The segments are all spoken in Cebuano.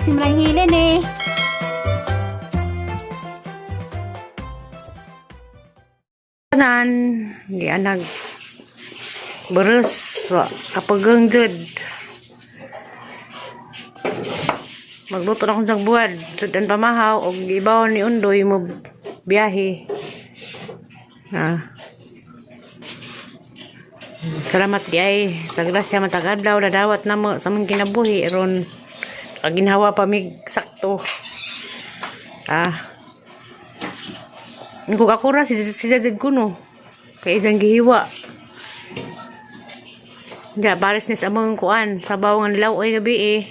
Simrang hilin eh. Tanan, di anag beres wa kapageng jud. Magluto na akong sa buwad, sudan pamahaw og gibaw ni Undoy mo biyahe. Ah. Salamat di ay sa grasya matag adlaw nadawat namo sa among kinabuhi ron kaginhawa pa mig sakto. Ah. Kung ako ra si si jud kuno. Kay ijang gihiwa. Ja, pares ni sa among kuan, sabaw nga nilaw ay gabi eh.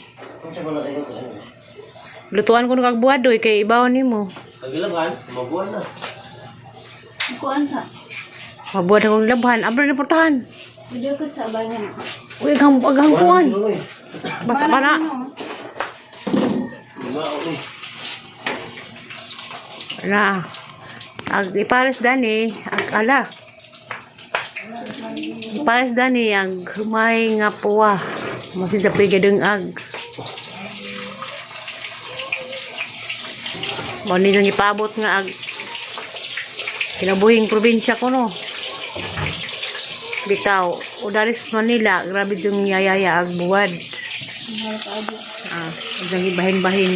Lutuan ko kag buhadoy kay ibaw nimo. Pagilabhan, mabuwan na. Kuan sa. Mabuhat akong labhan, abra na portahan. Video ko sa bayan. Uy, aghang aghang kuan. Basta pa na. Lima eh. Na. Ag ipares dani, ag ala. Ipares dani ag may nga puwa. Masin sa pigadeng ag. Mo ni lang ipabot nga ag kinabuhing probinsya ko no. Bitaw, Udalis Manila, grabe yung yayaya ag buwad. Ah, ang bahin-bahin.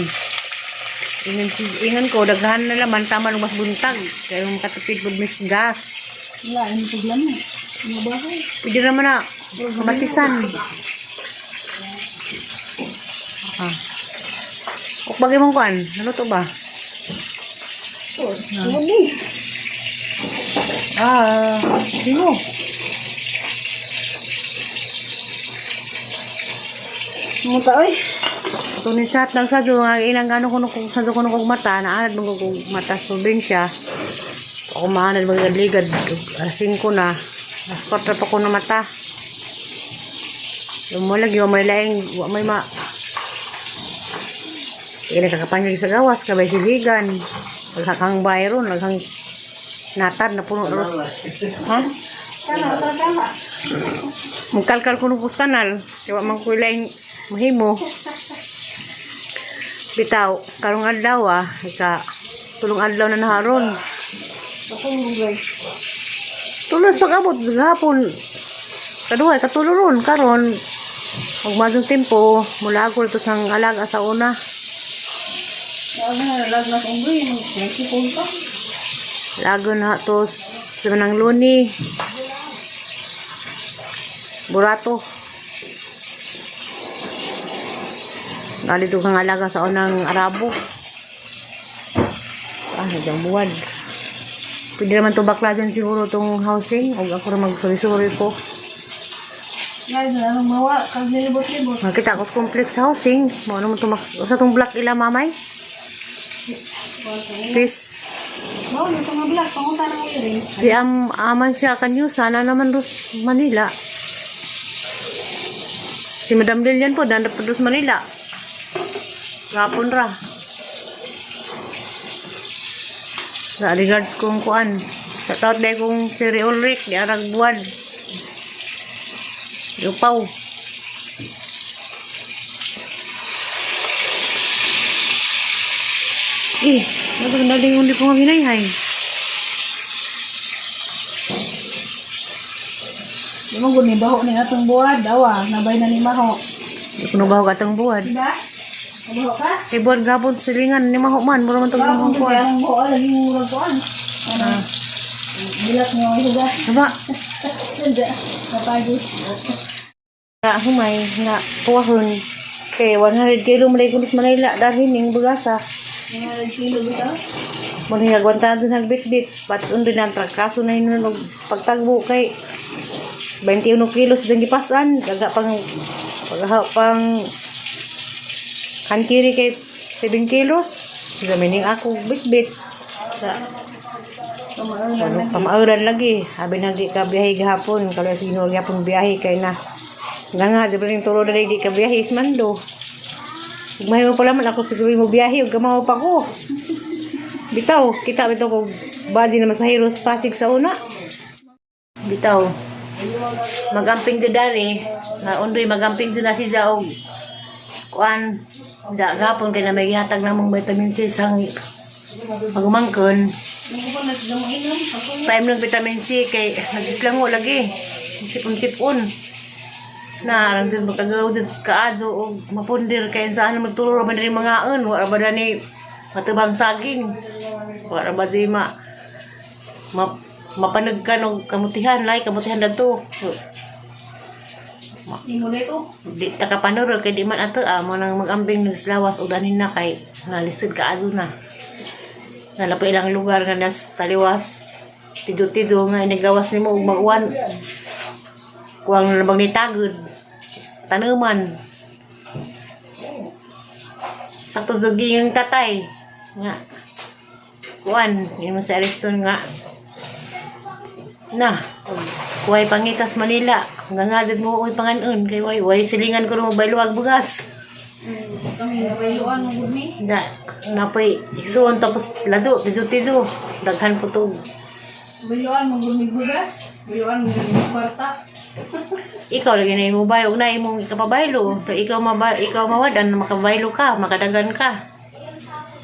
Ingan, ingan ko, daghan na laman, tama nung mas buntag. Kaya yung makatipid po mis gas. Wala, ano problema? Ano bahay? Pwede naman na, kamatisan. Ah. Kung bagay mong kuan, ano to ba? Oh, ni. Ah, di mo. Muta oy. Ito ni chat lang sa nga inang gano kuno kung sa kuno kong mata, naanad mo kong mata sa probinsya. Ako maanad magligad, alas 5 na. Alas 4 pa ko na mata. Yung mo lagi, wa may laing, wa may ma... Kaya nakakapangig sa gawas, kabay si Gigan. Naghakang bayron, naghang natad na puno. Ha? Kana, kana, kana. Mugkalkal ko nung kanal. Kaya man ko laing mahimo. Bitaw, karong adlaw ah, ika tulong adlaw na naharon. Ako mugay. Tulong sa kabot gahapon. Kaduhay katulo ron karon. Og madung tempo, mula ako to sang alaga sa una. Wala na lag na unggoy, nagsikol ka. Lago na to sa manang luni. Burato. Nalito kang alaga sa unang Arabo. Ah, hanggang buwan. Pwede naman to bakla dyan siguro tong housing. O ako na magsuri-suri ko. Guys, na anong mawa kag nilibot-libot. Makita ko complex housing. Mo naman to sa tong block ila mamay. Please. Mao ni nga black pangunta na mo rin. Si am aman siya kanyo sana naman dos Manila. Si Madam Lilian po danda po dos Manila. Gapon ra. Sa regards kong kuan. Sa taot dahil kong si Ray Ulrich, di arag buwan. Lupaw. Eh, nagdaling ulit po nga hinayhay. Di mo gud ni baho ni atong buwad, dawa, nabay na ni maho. Di ko nabaho katang buwan. Diba? Mabaho ka? Kay buwan gapon silingan ni mahuman, mura man tong Wala mga kung kuwan. ang buo, lagi mo murag kuan. Ano? Bilat mo ang hugas. Diba? Hindi. Napagod. Nga humay, nga puwahon. Kay 100 kilo malay kunos Manila, dahil ning bugasa. Mga kilo bitaw. Mo ni agwantado nagbitbit, pat undo na ang trakaso na hinunog pagtagbo kay 21 kilos din gipasan, daga pang paghaw pang kankiri kay 7 kilos. Gamining ako bitbit. Sa Ano, pamauran lagi. Abi na di ka biyahe gahapon. Kalau sino gahapon biyahe kay na. Nga nga, di ba rin turo na di ka biyahe ismando. Ug mahimo pala man ako siguro mo biyahe ug gamaw pa ko. Bitaw, kita bitaw ko body na masahiros Pasig sa una. Bitaw. Magamping di dani, na undoy magamping di na si Zaog. Kuan, da gapon kay na may gihatag namong vitamin C sa pagumangkon. Nung ko na sila mo inom. Ako Time ng vitamin C kay nagislango lagi. Sipon-sipon. Na arang dun magkagaw dun kaado og mapundir kay saan magturo ra man diri mangaon, wa ra ba dani matubang saging. Wa ra ba di ma, ma mapanagkan og kamutihan, lay kamutihan dadto. Di mo dito. Di ta ka panuro kay di man ato ah, mo nang magambing nagslawas og danin na kay nalisod kaado na. Nala pa ilang lugar nga nas taliwas tido-tido nga inagawas nimo og maguan. Kuwang na bang nitagod. Tanuman. Sakto dugi yung tatay nga. Kuan, yun mo sa Ariston nga. Na, kuway pangitas Manila. Nga nga dyan mo uy panganon kay way way silingan ko mo bayluag bugas. Kami nabayluan mo gud mi. Na, napoy isuon tapos lado tizo-tizo daghan po to. Bayluan mo gud mi bugas. Bayluan mo gud mi kwarta. Ikaw lagi na imo bayo na imong ikapabaylo. To ikaw maba ikaw mawadan makabaylo ka, makadagan ka.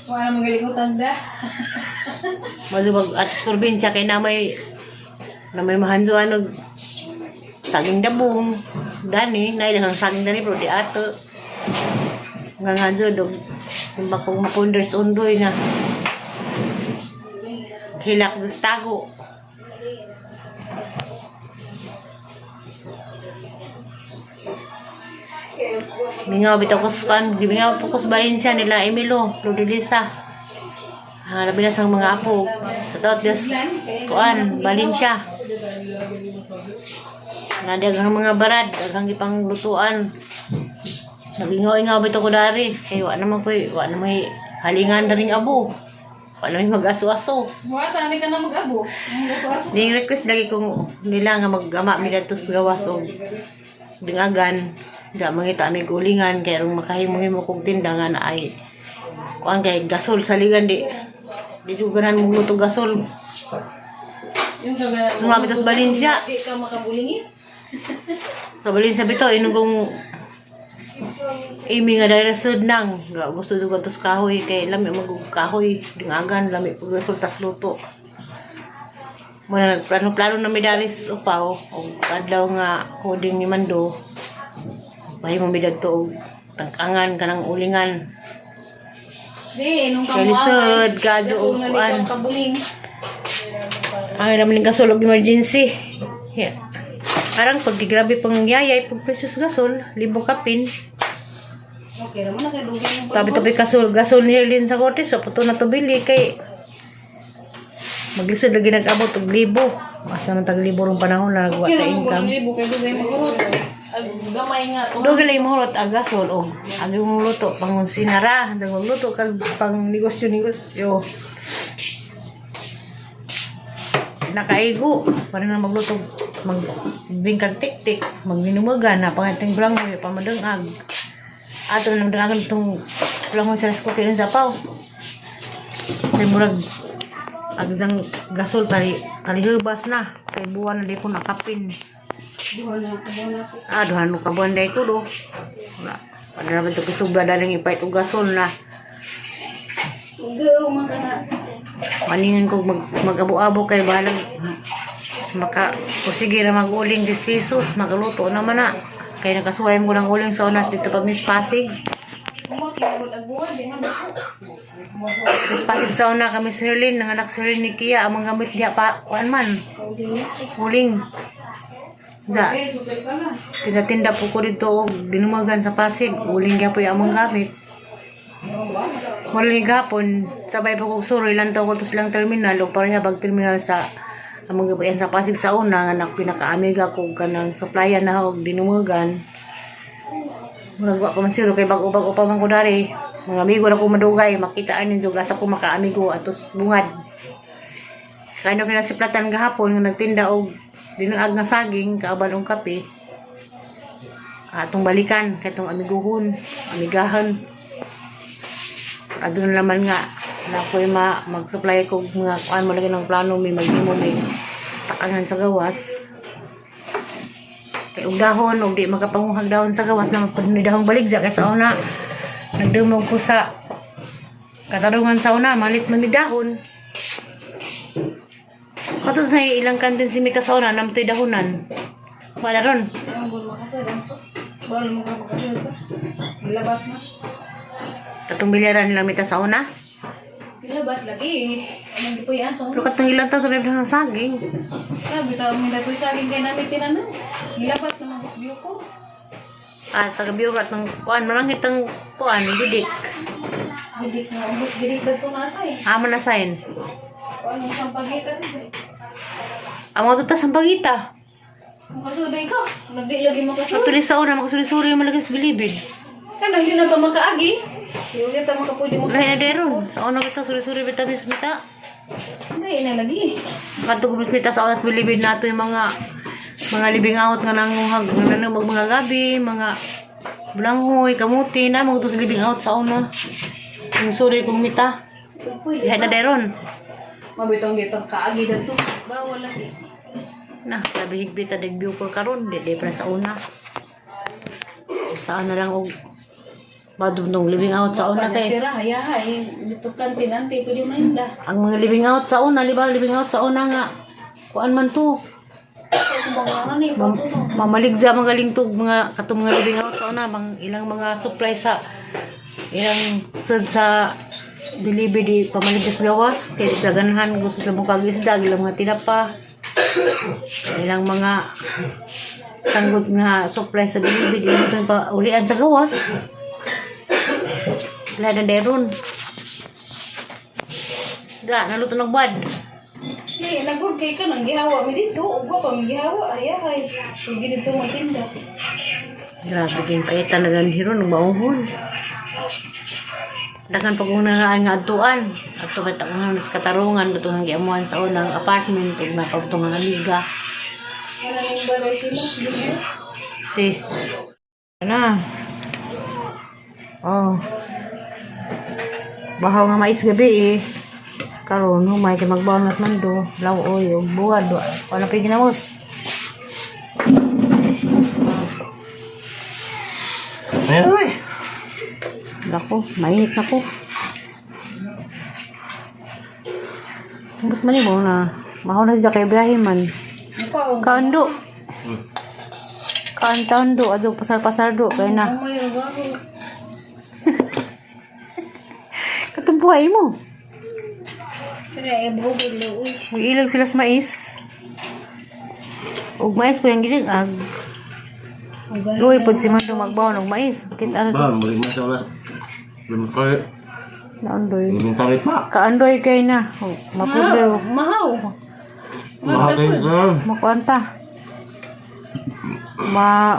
Wala mo galikutan da. Malubag at probinsya kay na may mahanduan og saging dabong dani na ilang saging dani pero di ato nga nga jud og simba kong mapunders undoy na hilak dus tago. Mingaw bitaw ko sa kan, gimingaw po ko sa Valencia nila Emilo, Flordelisa. Ah, labi na sa mga apo. Totoo, Diyos, kuan, Valencia. Nadagang mga barad, daghang ipang lutuan. Nagingaw-ingaw bitaw ko dari. Kay wa naman koy, wa naman halingan na ring abo. Wa naman mag-aso-aso. Wala tani ka na mag-abo. Ang aso-aso. Ning request lagi kong nila nga maggama mi dadto sa gawas og dingagan. Da mangita mi gulingan kay aron makahimo-himo kog tinda nga na ay kuan kay gasol saligan di di jud ganahan mong luto gasol. Yung kaga. Sumabit sa Valencia. Di ka makabulingit. Sa Valencia bitaw inugong imi nga dahil sud nang gusto jud kadto sa kahoy kay lami mag kahoy dingagan lami pag gasol tas luto. Muna nagplano-plano na mi diri sa upaw og adlaw nga coding ni Mando. Bahimo mi dadto og tangkangan kanang ulingan. Di, nung Kay kamo lisod, gadyo, Gasol nga di kuan. ka makabuling. Ang naman ng gasol og emergency. Yeah. Parang pag grabe pang yayay pag precious gasol, libo kapin. Okay, raman na kay dugay mo. Tabi tabi gasol, gasol ni Herlin sa korte, so puto na to bili kay maglisod lagi nag-abot og libo. Asa man tag libo rong panahon na nagwa Okay ta ra mo income. libo kay dugay mo kurot. Ag gamay nga to. Doon gali mo hurot ang gasol og ang imong luto pang sinara, dagong luto kag pang negosyo negosyo. Nakaigo para na magluto mag bingkag tik-tik, magminumugan na pangating blangoy pamadungag. Ato na madungagan itong blangoy sa rice cooker sa paw. Kay murag agdang gasol tali talihubas na kay buwan na di ko nakapin. Duha na, duha na. Ah, duha no ka buwan dahil ko do. Wala. Wala naman ito kusubra daling ipait og gasol na. Gao man ka nga. Maningan ko mag, mag-abo-abo kay bahalag maka o sige ra mag-uling 10 pesos magaluto naman na kay nakasuhay mo lang uling sa una dito pa Miss Pasig. Mo kay agbuwan di man ako. Miss Pasig sa una kami si Herlin ng anak si Herlin ni Kia ang mga gamit diha pa kuan man uling za Okay, super ka na. tinatinda po ko dito og dinumagan sa Pasig uling gyapon ang mga gamit. Wala ni gapon, sabay pa kog suroy lantaw ko to silang terminal o pareha bag terminal sa ang mga bayan sa Pasig sa una nga nak pinakaamiga ko kanang supplyan na og dinumugan. Murag wa pa man siro kay bag-o-bag-o pa man ko dari. Mga amigo na ko madugay, makita ani jud asa ko makaamigo atos bungad. Kaya no kinasiplatan gahapon nga nagtinda og dinuag nga saging kauban og kape. Atong balikan katong amiguhon, amigahan. Adto na naman nga na ako'y ma mag-supply ko og mga kuan mo lagi ng plano may maghimo ni takangan sa gawas. Kay og dahon og di makapanguhag dahon sa gawas na magpaduni dahong baligya kay sa una Nagdumog ko sa katarungan sa una, malit man mi dahon. Kato sa ilang kantin si Mika sa una, namtoy dahonan. Wala ron. Ang gul makasal to. Bawal mo ka makasal to. Gilabat na. Katong bilyaran nilang mita sa una. Gilabat lagi. Anong gipuyan sa Pero katong ilang taon tulad ng saging. Sabi tao may dapoy saging kay namin tinanong. Gilabat na mga view ko. Ah, sa gabi at ng kuan, manangit ang kuan, gidik. Gidik na ubos gidik kadto nasa eh. Amo na sign. Kuan mo sampagitan. Amo to ta sampagita. Makasuday ka. Nagdi lagi makasud. Tuloy sa una, makasuri-suri yung malagas bilibid. Kanang di na to makaagi. Di ta makapwede mo Lahi na deron. Sa una bitaw, suri-suri bitaw bismita. Hindi na lagi. Kadto ko bismita sa oras bilibid nato yung mga libing out nga nanguhag nga nanumag mga gabi, mga bulanghoy, kamuti na mga to sa libing out sa una. Yung suri kong mita. Pwede. Lahi na deron. Mabitong dito kaagi dito. Bawal lagi. Na, sabi higpit ta digbukol karon, di di pa sa una. Saan na lang og badugtong living out sa una kay. Sira hayahay dito kantin ante pwede man da. Ang mga living out sa una, di ba? Living out sa una nga. Kuan man to. Kung ni pato no. Mamaligza magaling to mga katong mga living out sa una, bang ilang mga supply sa ilang sud sa delivery di pamaligtas gawas kay sa ganahan gusto sa mong isda ilang mga tinapa, ilang mga sanggot nga supply sa delivery ilang itong pa ulian sa gawas. Wala na deron da naluto ng bad. Di nagud kay ka nang gihawa mi dito, ugwa pa mi gihawa hayahay. Sige dito matinda. Grabe din pa na lang hero ng mauhon. Dagan pag una nga adtuan. Adto kay taong sa katarungan adto nga giamuan sa unang apartment ug napabto nga amiga. Wala ning balay sila. Si. Ana. Oh. Bahaw nga mais gabi eh. Karon humay kay magbaon at mando, lawoy ug buwad. Wala pa ginamos. Ayan, uy. Nako, mainit na ko. Ba't man mo na? Mahaw na siya kay biyahe man. Mukha Kaando. Kaantando, adto pasar-pasar do kay na. Ang may rugaho. Katong buhay mo. Pero ay bugod lo. Mag-ilag sila sa mais. Ug mais po yung giling ag. Luoy pod si Mando magbaon og mais. Kita na Ba, mulig na sa oras. Limkay. naandoy. Elementary pa. Kaandoy kay na. Oh, mapudlo. Mahaw. Mahagay ka. Makuanta. Ma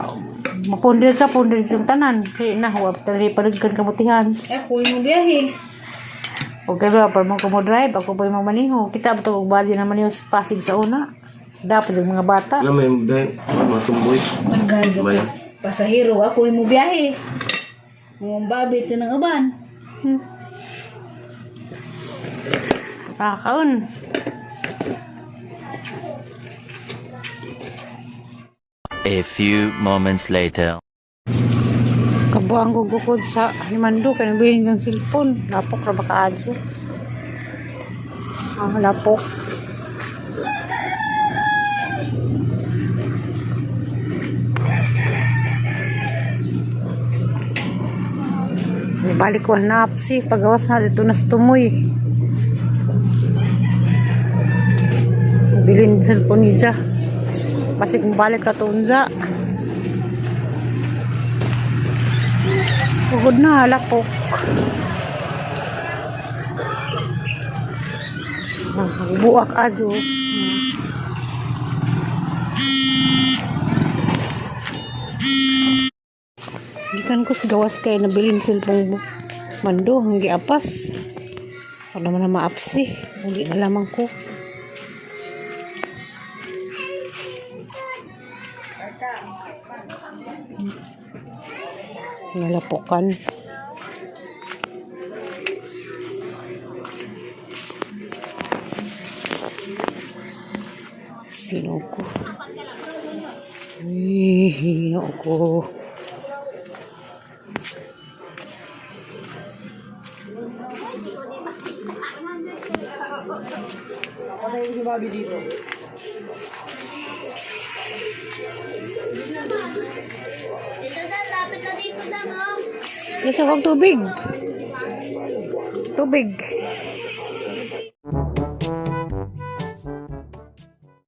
mapundir ka, pundir sa tanan. Kay na, wa tali palagkan kabutihan. Eh, kuy mo biyahe. Okay ba, para mo ko mo drive, ako pa yung maniho. Kita ba ito kung bali na maniho sa Pasig sa una? Dapat yung mga bata. Alam mo yung dahil, matumboy. Ang May. Pasahero ako mo biyahe. Mong babi ito ng aban. Ah, kaon. A few moments later. Kabuang ko gukod sa limando, kaya nabilin ng cellphone. Lapok ra ba kaadyo? Ah, lapok. Balik ko na apsi, pagawas na dito na sa tumoy. Bilin cellphone niya. Pasig balik ka tunza. Sugod na, lapok. Ah, buak ado. Gikan ko sa gawas kay nabilin silpong mando hanggi apas. Wala man na maapsi. Uli na lamang ko. Nalapokan. Sino ko? Ay, hino ko. Bobby dito. Ito na, lapit na dito na, oh. Isa kong tubig. Tubig.